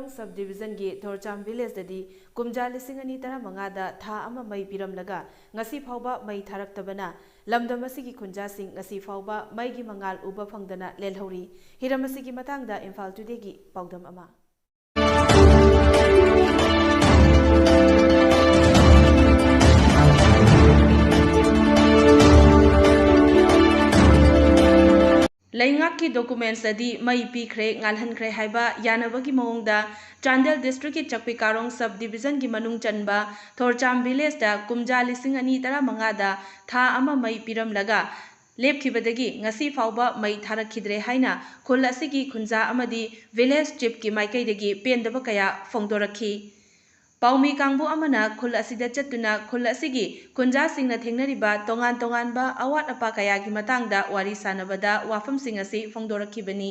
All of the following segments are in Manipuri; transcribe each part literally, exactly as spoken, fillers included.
Sub Division ꯒꯤ ꯊꯣꯔꯆꯥꯝ Village ꯇꯗꯤ ꯀꯨꯝꯖꯥ ꯂꯤꯁꯤꯡ ꯑꯅꯤ ꯇꯔꯥꯃꯉꯥꯗ ꯊꯥ ꯑꯃ ꯃꯩ ꯄꯤꯔꯝꯂꯒ ꯉꯁꯤ ꯐꯥꯎꯕ ꯃꯩ ꯊꯥꯔꯛꯇꯕꯅ ꯂꯝꯗꯝ ꯑꯁꯤꯒꯤ ꯈꯨꯟꯖꯥꯁꯤꯡ ꯉꯁꯤ ꯐꯥꯎꯕ ꯃꯩꯒꯤ ꯃꯉꯥꯜ ꯎꯕ ꯐꯪꯗꯅ ꯂꯦꯜꯍꯧꯔꯤ꯫ ꯍꯤꯔꯝ ꯑꯁꯤꯒꯤ ꯃꯇꯥꯡꯗ ꯏꯝꯐꯥꯜ Today ꯒꯤ ꯄꯥꯎꯗꯝ ꯑꯃ꯫ ꯂꯩꯉꯥꯛꯀꯤ documents ꯑꯗꯤ ꯃꯩ ꯄꯤꯈ꯭ꯔꯦ, ꯉꯥꯜꯍꯟꯈ꯭ꯔꯦ ꯍꯥꯏꯕ ꯌꯥꯅꯕꯒꯤ ꯃꯑꯣꯡꯗ ꯆꯥꯟꯗꯦꯜ district ꯀꯤ ꯆꯛꯄꯤ ꯀꯥꯔꯣꯡ sub division ꯒꯤ ꯃꯅꯨꯡ ꯆꯟꯕ ꯊꯣꯔꯆꯥꯝ Village ꯇ ꯀꯨꯝꯖꯥ ꯂꯤꯁꯤꯡ ꯑꯅꯤ ꯇꯔꯥꯃꯉꯥꯗ ꯊꯥ ꯑꯃ ꯃꯩ ꯄꯤꯔꯝꯂꯒ ꯂꯦꯞꯈꯤꯕꯗꯒꯤ ꯉꯁꯤ ꯐꯥꯎꯕ ꯃꯩ ꯊꯥꯔꯛꯈꯤꯗ꯭ꯔꯦ ꯍꯥꯏꯅ ꯈꯨꯜ ꯑꯁꯤꯒꯤ ꯈꯨꯟꯖꯥ ꯑꯃꯗꯤ village chief ꯀꯤ ꯃꯥꯏꯀꯩꯗꯒꯤ ꯄꯦꯟꯗꯕ ꯀꯌꯥ ꯐꯣꯡꯗꯣꯔꯛꯈꯤ꯫ ꯄꯥꯎꯃꯤ ꯀꯥꯡꯕꯨ ꯑꯃꯅ ꯈꯨꯜ ꯑꯁꯤꯗ ꯆꯠꯇꯨꯅ ꯈꯨꯜ ꯑꯁꯤꯒꯤ ꯈꯨꯟꯖꯥꯁꯤꯡꯅ ꯊꯦꯡꯅꯔꯤꯕ ꯇꯣꯉꯥꯟ ꯇꯣꯉꯥꯟꯕ ꯑꯋꯥꯠ ꯑꯄꯥ ꯀꯌꯥꯒꯤ ꯃꯇꯥꯡꯗ ꯋꯥꯔꯤ ꯁꯥꯅꯕꯗ ꯋꯥꯐꯝꯁꯤꯡ ꯑꯁꯤ ꯐꯣꯡꯗꯣꯔꯛꯈꯤꯕꯅꯤ꯫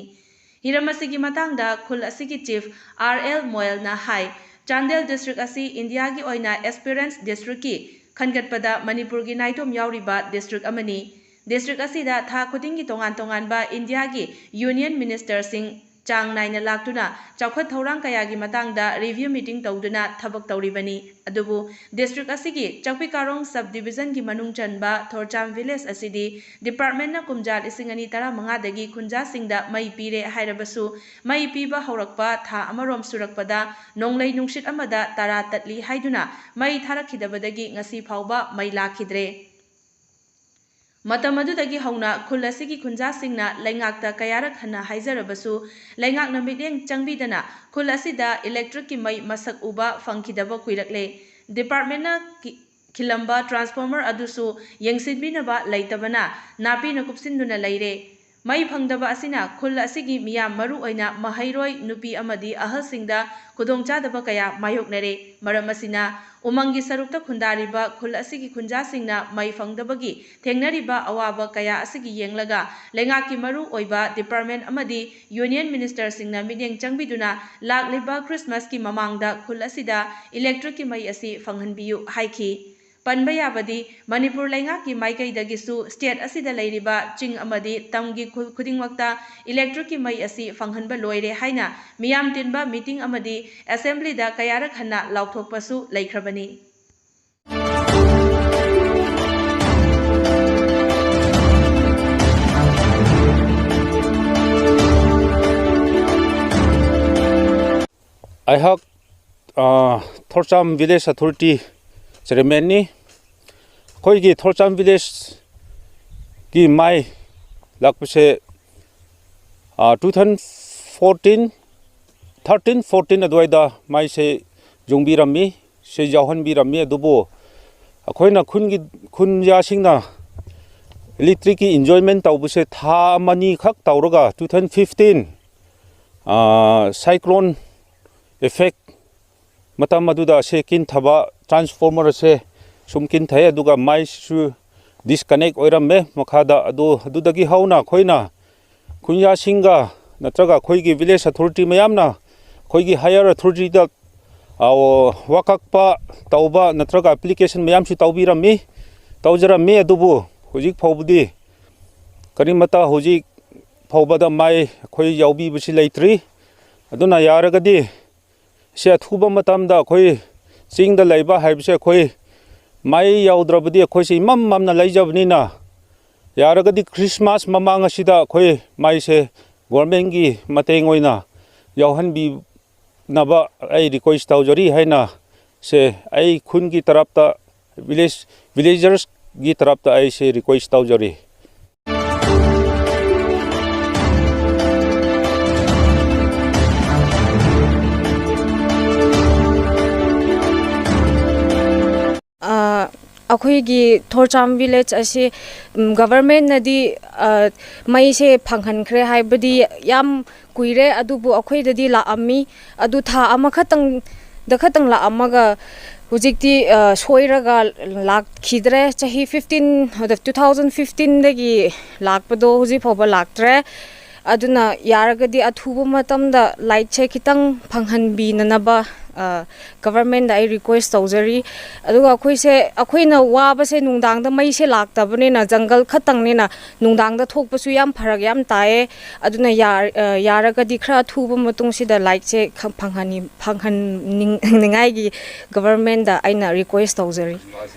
ꯍꯤꯔꯝ ꯑꯁꯤꯒꯤ ꯃꯇꯥꯡꯗ ꯈꯨꯜ ꯑꯁꯤꯒꯤ chief R L ꯃꯣꯌꯜꯅ ꯍꯥꯏ, ꯆꯥꯟꯗꯦꯜ district ꯑꯁꯤ ꯏꯟꯗꯤꯌꯥꯒꯤ ꯑꯣꯏꯅ aspirants district ꯀꯤ ꯈꯟꯒꯠꯄꯗ ꯃꯅꯤꯄꯨꯔꯒꯤ ꯅꯥꯏꯇꯣꯝ ꯌꯥꯎꯔꯤꯕ district ꯑꯃꯅꯤ꯫ District ꯑꯁꯤꯗ ꯊꯥ ꯈꯨꯗꯤꯡꯒꯤ ꯇꯣꯉꯥꯟ ꯇꯣꯉꯥꯟꯕ ꯏꯟꯗꯤꯌꯥꯒꯤ union minister ꯁꯤꯡ ꯆꯥꯡ ꯅꯥꯏꯅ ꯂꯥꯛꯇꯨꯅ ꯆꯥꯎꯈꯠ ꯊꯧꯔꯥꯡ ꯀꯌꯥꯒꯤ ꯃꯇꯥꯡꯗ review meeting ꯇꯧꯗꯨꯅ ꯊꯕꯛ ꯇꯧꯔꯤꯕꯅꯤ꯫ ꯑꯗꯨꯕꯨ district ꯑꯁꯤꯒꯤ ꯆꯛꯄꯤ ꯀꯥꯔꯣꯡ sub division ꯒꯤ ꯃꯅꯨꯡ ꯆꯟꯕ ꯊꯣꯔꯆꯥꯝ village ꯑꯁꯤꯗꯤ department ꯅ ꯀꯨꯝꯖꯥ ꯂꯤꯁꯤꯡ ꯑꯅꯤ ꯇꯔꯥꯃꯉꯥꯗꯒꯤ ꯈꯨꯟꯖꯥꯁꯤꯡꯗ ꯃꯩ ꯄꯤꯔꯦ ꯍꯥꯏꯔꯕꯁꯨ, ꯃꯩ ꯄꯤꯕ ꯍꯧꯔꯛꯄ ꯊꯥ ꯑꯃꯔꯣꯝ ꯁꯨꯔꯛꯄꯗ ꯅꯣꯡꯂꯩ ꯅꯨꯡꯁꯤꯠ ꯑꯃꯗ ꯇꯔꯥ ꯇꯠꯂꯤ ꯍꯥꯏꯗꯨꯅ ꯃꯩ ꯊꯥꯔꯛꯈꯤꯗꯕꯗꯒꯤ ꯉꯁꯤ ꯐꯥꯎꯕ ꯃꯩ ꯂꯥꯛꯈꯤꯗ꯭ꯔꯦ꯫ ꯃꯇꯝ ꯑꯗꯨꯗꯒꯤ ꯍꯧꯅ ꯈꯨꯜ ꯑꯁꯤꯒꯤ ꯈꯨꯟꯖꯥꯁꯤꯡꯅ ꯂꯩꯉꯥꯛꯇ ꯀꯌꯥꯔꯛ ꯍꯟꯅ ꯍꯥꯏꯖꯔꯕꯁꯨ, ꯂꯩꯉꯥꯛꯅ ꯃꯤꯠꯌꯦꯡ ꯆꯪꯕꯤꯗꯅ ꯈꯨꯜ ꯑꯁꯤꯗ electric ꯀꯤ ꯃꯩ ꯃꯁꯛ ꯎꯕ ꯐꯪꯈꯤꯗꯕ ꯀꯨꯏꯔꯛꯂꯦ꯫ Department ꯅ ꯀꯤ-, ꯈꯤꯜꯂꯝꯕ transformer ꯑꯗꯨꯁꯨ ꯌꯦꯡꯁꯤꯟꯕꯤꯅꯕ ꯂꯩꯇꯕꯅ ꯅꯥꯄꯤꯅ ꯀꯨꯞꯁꯤꯟꯗꯨꯅ ꯂꯩꯔꯦ꯫ ꯃꯩ ꯐꯪꯗꯕ ꯑꯁꯤꯅ ꯈꯨꯜ ꯑꯁꯤꯒꯤ ꯃꯤꯌꯥꯝ, ꯃꯔꯨ ꯑꯣꯏꯅ ꯃꯍꯩꯔꯣꯏ, ꯅꯨꯄꯤ ꯑꯃꯗꯤ ꯑꯍꯜꯁꯤꯡꯗ ꯈꯨꯗꯣꯡꯆꯥꯗꯕ ꯀꯌꯥ ꯃꯥꯌꯣꯛꯅꯔꯦ꯫ ꯃꯔꯝ ꯑꯁꯤꯅ, ꯎꯃꯪꯒꯤ ꯁꯔꯨꯛꯇ ꯈꯨꯟꯗꯥꯔꯤꯕ ꯈꯨꯜ ꯑꯁꯤꯒꯤ ꯈꯨꯟꯖꯥꯁꯤꯡꯅ ꯃꯩ ꯐꯪꯗꯕꯒꯤ ꯊꯦꯡꯅꯔꯤꯕ ꯑꯋꯥꯕ ꯀꯌꯥ ꯑꯁꯤꯒꯤ ꯌꯦꯡꯂꯒ, ꯂꯩꯉꯥꯛꯀꯤ ꯃꯔꯨ ꯑꯣꯏꯕ department ꯑꯃꯗꯤ union minister ꯁꯤꯡꯅ ꯃꯤꯠꯌꯦꯡ ꯆꯪꯕꯤꯗꯨꯅ ꯂꯥꯛꯂꯤꯕ Christmas ꯀꯤ ꯃꯃꯥꯡꯗ ꯈꯨꯜ ꯑꯁꯤꯗ electric ꯀꯤ ꯃꯩ ꯑꯁꯤ ꯐꯪꯍꯟꯕꯤꯌꯨ ꯍꯥꯏꯈꯤ꯫ ꯄꯟꯕ ꯌꯥꯕꯗꯤ, ꯃꯅꯤꯄꯨꯔ ꯂꯩꯉꯥꯛꯀꯤ ꯃꯥꯏꯀꯩꯗꯒꯤꯁꯨ state ꯑꯁꯤꯗ ꯂꯩꯔꯤꯕ ꯆꯤꯡ ꯑꯃꯗꯤ ꯇꯝꯒꯤ ꯈꯨꯜ ꯈꯨꯗꯤꯡꯃꯛꯇ electric ꯀꯤ ꯃꯩ ꯑꯁꯤ ꯐꯪꯍꯟꯕ ꯂꯣꯏꯔꯦ ꯍꯥꯏꯅ ꯃꯤꯌꯥꯝ ꯇꯤꯟꯕ meeting ꯑꯃꯗꯤ assembly ꯗ ꯀꯌꯥꯔꯛ ꯍꯟꯅ ꯂꯥꯎꯊꯣꯛꯄꯁꯨ ꯂꯩꯈ꯭ꯔꯕꯅꯤ꯫ ꯑꯩꯍꯥꯛ, ꯑ, ꯊꯣꯔꯆꯥꯝ Village Authority Chairman ꯅꯤ꯫ ꯑꯩꯈꯣꯏꯒꯤ ꯊꯣꯔꯆꯥꯝ Village ꯀꯤ ꯃꯩ ꯂꯥꯛꯄꯁꯦ, ꯑ, two thousand fourteen, thirteen fourteen ꯑꯗꯨꯋꯥꯏꯗ ꯃꯩꯁꯦ ꯌꯨꯡꯕꯤꯔꯝꯃꯤ, ꯁꯦ ꯌꯥꯎꯍꯟꯕꯤꯔꯝꯃꯤ꯫ ꯑꯗꯨꯕꯨ ꯑꯩꯈꯣꯏꯅ ꯈꯨꯟꯒꯤ, ꯈꯨꯟꯖꯥꯁꯤꯡꯅ electric ꯀꯤ enjoyment ꯇꯧꯕꯁꯦ ꯊꯥ ꯑꯃꯅꯤ ꯈꯛ ꯇꯧꯔꯒ, two thousand fifteen, ꯑ, cyclone effect ꯃꯇꯝ ꯑꯗꯨꯗ ꯑꯁꯦ ꯀꯤꯟꯊꯕ, transformer ꯑꯁꯦ ꯁꯨꯝ ꯀꯤꯟꯊꯩ, ꯑꯗꯨꯒ ꯃꯩꯁꯨ disconnect ꯑꯣꯏꯔꯝꯃꯦ ꯃꯈꯥꯗ꯫ ꯑꯗꯨ, ꯑꯗꯨꯗꯒꯤ ꯍꯧꯅ ꯑꯩꯈꯣꯏꯅ ꯈꯨꯟꯌꯥꯁꯤꯡꯒ ꯅꯠꯇ꯭ꯔꯒ ꯑꯩꯈꯣꯏꯒꯤ village authority ꯃꯌꯥꯝꯅ ꯑꯩꯈꯣꯏꯒꯤ higher authority ꯗ, ꯑ, ꯋꯥꯀꯛꯄ ꯇꯧꯕ ꯅꯠꯇ꯭ꯔꯒ application ꯃꯌꯥꯝꯁꯨ ꯇꯧꯕꯤꯔꯝꯃꯤ, ꯇꯧꯖꯔꯝꯃꯤ꯫ ꯑꯗꯨꯕꯨ ꯍꯧꯖꯤꯛ ꯐꯥꯎꯕꯗꯤ ꯀꯔꯤꯃꯠꯇ ꯍꯧꯖꯤꯛ ꯐꯥꯎꯕꯗ ꯃꯩ ꯑꯩꯈꯣꯏ ꯌꯥꯎꯕꯤꯕꯁꯤ ꯂꯩꯇ꯭ꯔꯤ꯫ ꯑꯗꯨꯅ ꯌꯥꯔꯒꯗꯤ ꯁꯤ ꯑꯊꯨꯕ ꯃꯇꯝꯗ ꯑꯩꯈꯣꯏ ꯆꯤꯡꯗ ꯂꯩꯕ ꯍꯥꯏꯕꯁꯦ ꯑꯩꯈꯣꯏ ꯃꯩ ꯌꯥꯎꯗ꯭ꯔꯕꯗꯤ ꯑꯩꯈꯣꯏꯁꯦ ꯏꯃꯝ ꯃꯝꯅ ꯂꯩꯖꯕꯅꯤꯅ, ꯌꯥꯔꯒꯗꯤ Christmas ꯃꯃꯥꯡ ꯑꯁꯤꯗ ꯑꯩꯈꯣꯏ ꯃꯩꯁꯦ government ꯀꯤ ꯃꯇꯦꯡ ꯑꯣꯏꯅ ꯌꯥꯎꯍꯟꯕꯤꯅꯕ ꯑꯩ request ꯇꯧꯖꯔꯤ ꯍꯥꯏꯅ ꯁꯦ ꯑꯩ ꯈꯨꯟꯒꯤ ꯇꯔꯞꯇ, village, villagers ꯒꯤ ꯇꯔꯞꯇ ꯑꯩꯁꯦ request ꯇꯧꯖꯔꯤ꯫ ꯑ, ꯑꯩꯈꯣꯏꯒꯤ ꯊꯣꯔꯆꯥꯝ village ꯑꯁꯤ, ꯎꯝ, government ꯅꯗꯤ, ꯑ, ꯃꯩꯁꯦ ꯐꯪꯍꯟꯈ꯭ꯔꯦ, ꯍꯥꯏꯕꯗꯤ ꯌꯥꯝ ꯀꯨꯏꯔꯦ, ꯑꯗꯨꯕꯨ ꯑꯩꯈꯣꯏꯗꯗꯤ ꯂꯥꯛꯑꯝꯃꯤ꯫ ꯑꯗꯨ ꯊꯥ ꯑꯃꯈꯛꯇꯪꯗ ꯈꯛꯇꯪ ꯂꯥꯛꯑꯝꯃꯒ ꯍꯧꯖꯤꯛꯇꯤ, ꯑ, ꯁꯣꯏꯔꯒ ꯂꯥꯛꯈꯤꯗ꯭ꯔꯦ꯫ ꯆꯍꯤ fifteen, ꯑꯗ two thousand fifteen ꯗꯒꯤ ꯂꯥꯛꯄꯗꯣ ꯍꯧꯖꯤꯛ ꯐꯥꯎꯕ ꯂꯥꯛꯇ꯭ꯔꯦ꯫ ꯑꯗꯨꯅ ꯌꯥꯔꯒꯗꯤ ꯑꯊꯨꯕ ꯃꯇꯝꯗ light ꯁꯦ ꯈꯤꯇꯪ ꯐꯪꯍꯟꯕꯤꯅꯅꯕ ꯒꯚꯔꯟꯃꯦꯟꯗ ꯑꯩ ꯔꯤꯀ꯭ꯋꯦꯁ ꯇꯧꯖꯔꯤ꯫ ꯑꯗꯨꯒ ꯑꯩꯈꯣꯏꯁꯦ, ꯑꯩꯈꯣꯏꯅ ꯋꯥꯕꯁꯦ ꯅꯨꯡꯗꯥꯡꯗ ꯃꯩꯁꯦ ꯂꯥꯛꯇꯕꯅꯤꯅ, ꯖꯪꯒꯜ ꯈꯛꯇꯪꯅꯤꯅ, ꯅꯨꯡꯗꯥꯡꯗ ꯊꯣꯛꯄꯁꯨ ꯌꯥꯝ ꯐꯔꯛ ꯌꯥꯝ ꯇꯥꯏꯌꯦ꯫ ꯑꯗꯨꯅ ꯌꯥꯔ-, ꯑ, ꯌꯥꯔꯒꯗꯤ ꯈꯔ ꯑꯊꯨꯕ ꯃꯇꯨꯡꯁꯤꯗ ꯂꯥꯏꯠꯁꯦ ꯈ-, ꯐꯪꯍꯟꯅꯤ-, ꯐꯪꯍꯟꯅꯤꯡ-, ꯅꯤꯡꯉꯥꯏꯒꯤ ꯒꯚꯔꯟꯃꯦꯟꯗ ꯑꯩꯅ ꯔꯤꯀ꯭ꯋꯦꯁ ꯇꯧꯖꯔꯤ꯫